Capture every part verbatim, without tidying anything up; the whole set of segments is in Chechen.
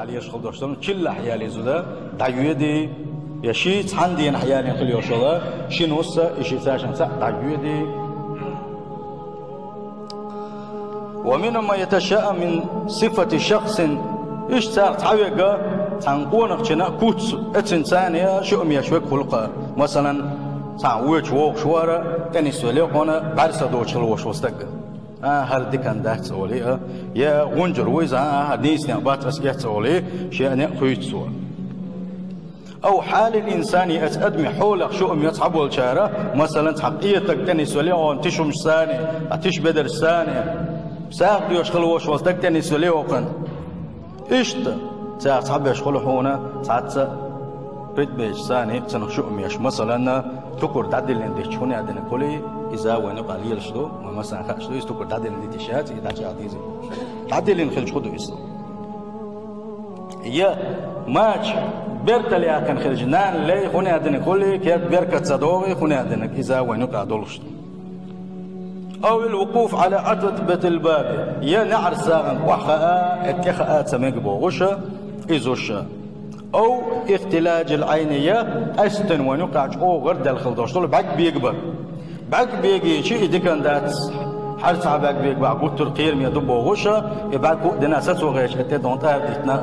Леш хила дош дан, чиллахь яле зуда, дӀайоьди, я ший цхьана дийнахь ялийна хила йолуш йолу, шина вуьсса, и ши цаьршинца дӀайоьди. ومنهم من يتشاءم من صفة شخص. Иштта царах цхьаверг цхьана къонахчунна куц эцна царна я шуьамеш верг хуьлу-кх. Масалан, цхьа вочу вогӀуш вара, тӀе нисвелла кхунна бӀаьрса доцуш хила волуш волу стаг. А, хӀара диканна дац олий а, я гӀунчур ву иза, а, хӀара нийсанехь бац ас эцна олий, шен некъ хуьйцу цо. أو حال الإنسان, эцу адамийн хьолах шуьам я цхьаболчара, масалан, цхьа къе стаг тӀе нисвелла йогӀун тишамаш санна, а, тиша бедарш санна, сагӀа доьшуш хила волуш волу стаг тӀе нисвелла йогӀун. Иштта, цара цхьаберш хуьлу хьуна, цхьацца предметаш санна, цунах шуьамеш, масалан, тукар дӀадиллина дитча хӀун аьлла динарг хуьлий, иза вайна юкъахь лелаш ду, вайн массарна хууш ду, иза тукар дӀадиллина дитина яц, и дӀачӀагӀдийзина. ДӀадиллина хилча хӀун ду иза? Я мача бертал яьккхина хилча, нана лей хӀун аьлла динарг хуьлий, керта беркат ца догӀий хӀун аьлла динарг, иза вайна юкъахь долуш ду. أو الوقوف على عتبة الباب, я неӀарсагӀан охьахаа, тӀехаа ца мега бохуш, иза уьш. أو اختلاج العين, я къаьсттина вайна юкъахь чӀогӀа гӀардаьлла хила долуш долу бӀаьрг бегабар. БӀаьрг бегийча и диканна дац, хӀара цхьа бӀаьрг бегабахь гуттар а кхераме ду бохуш, и бӀаьрг хӀуъа дина сацо гӀерташ, тӀе дон тӀара дитина.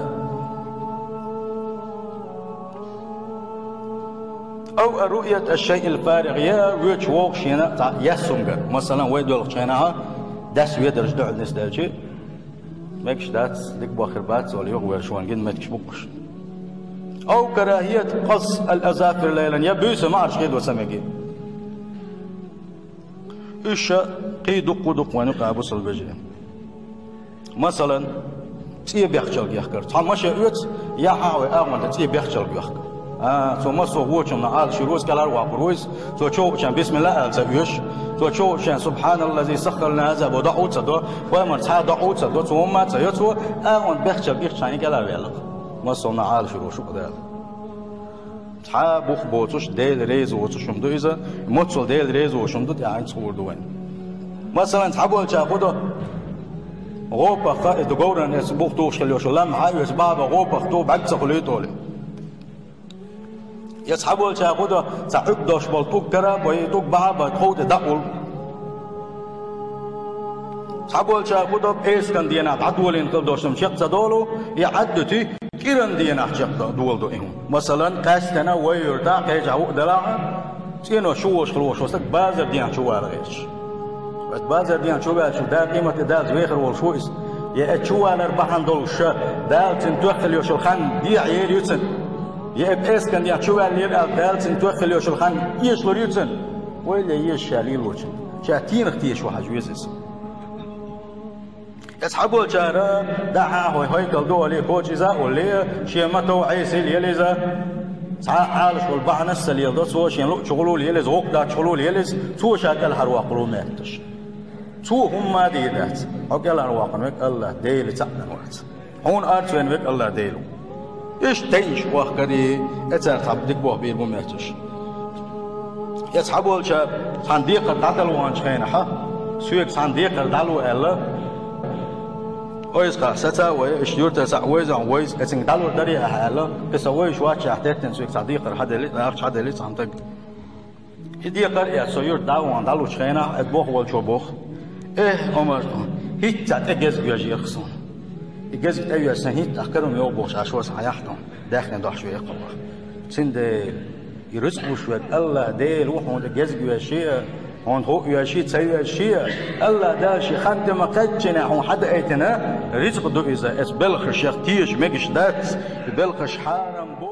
أو رؤية الشيء الفارغ, я вочу вогӀу шена цхьа яьссунга, масалан, вай доьлхучу хенахь дас ведарш дуьхьал нисделча, мегаш дац, дика бохур бац, олий, юха вер шуна гина меттигаш бу-кх уьш. أو كراهية قص الأظافر ليلا, я буьйса маӀарш хедо ца мегий. Уьш кхин дуккха а дуккха вайна юкъахь бу, бусалба вежарий. Масалан, цӀен бехчалг ехкар. Цхьа машен оьцу, яхьа а вай агӀонта цӀен бехчалг йохку. А, цо массо а вочунна Ӏалашйийр ву иза, кӀелхьарвоккхур ву иза, цо чу ваьлча бисмилла аьлла ца оьшу, цо чу ваьлча سبحان الذي سخر لنا هذا боху доӀа а ца до, пайхамаран цхьа а доӀа а ца до, цо хӀумма а ца йо, цо агӀонта бехчалг йихча хьайна кӀелхьарваьлла-кх. Массо а Ӏалашйийр ву шуьга Дала. Цхьа а бух боцуш, Дела реза воцуш хӀума ду иза, моццул Дела реза воцуш хӀума ду, тӀаьхьа хӀинца хуур ду вайна. Масалан, цхьаболчара хӀун до, гӀопах, иза говран эцна бух тухуш хила йолуш йолу лам хьа а оьцу, бахьа бан гӀопах туху, бӀаьрг ца хуьлуьйту олий. Я цхьаболчара хӀун до, цхьа Ӏуьрг долуш болу тӀулг кара а бой, тӀулг бахьа а бан, тхов тӀе дӀа а уллу. Цхьаболчара хӀун до, эскан дийнахь дӀадолийна хила долуш хӀума чекх ца долу, и Ӏад а дуьтий, кӀиран дийнахь чекх доладо и хӀума. Масалан, къаьсттина вай юьртахь кхечахь ву а делахь, цӀенош чу волуш хила волуш волу стаг базар дийнахь чу вала гӀерташ. Оцу базар дийнахь чу ваьлча, Дала къематде даллалц вехар волуш ву иза. Я оцу чу валар бахьана долуш ша, Дала цуьнан тоьхна хила йолуш йолу хан дехьа ели ю цуьнан. Я оцу эскан дийнахь чу ваьллера аьлла, Дала цуьнан тоьхна хила йолуш йолу хан эшалур ю цуьнан. Ойла е еза ша лелочун. Ша тенах теша ву хьажа веза иза. Эцу цхьаболчара, дахьа хӀой хӀайкал ду олий, коча иза а уллий, шен матов Ӏесийла ела иза. Цхьа а Ӏалашвала бахьанаш а ца леладо цо, шен луъучу гӀулула ела иза, гӀуллакх доцучу гӀулула ела иза, цо ша кӀелхьарвоккхур ву моьттуш. Цо хӀумма а дийр дац. Хьо кӀелхьарвоккхун верг АллахӀ Дела цхьаъ вина вац. Хьуна орца вина верг АллахӀ Дела ву. Иштта тайнаш охкарий, эцара цхьа дика боху бийр бу моьттуш. Эцу цхьаболча цхьана декхар дӀадала ваханчу хенахь, соьга цхьана декхар дӀало аьлла, ойза кхаъ саца а вай, иштта юьртара цхьаъ вайза а вайза, эцинга дӀалур дарий ахьа аьлла, кхин со вайша ваччахь теттина соьга цхьа декхар хьаделли, ахча хьаделли цхьана тага. И декхар а эцна, со юьрта дӀа а вахана дӀалучу хенахь, эцу боху волчо боху: «Эх, Ӏумар, хӀинцца тӀе гезг веш яра суна. И гезг тӀе веш сан хӀинцца ахь карам йогӀу бохуш, ахь шо сан хьан яхь тхуна, даьхни дохьуш веа кху ваха». Цундела и рицкъ луш верг АллахӀ Дела ву, хьуна тӀе гезг веш а, хьуна хӀуъ веш а, ца веш а, АллахӀ Дала шен хан тӀе ма-кхаьччинехь хьуна хьадаийтина рицкъ ду иза, эцу белхашех теша мегаш дац, и белхаш хьарам бу.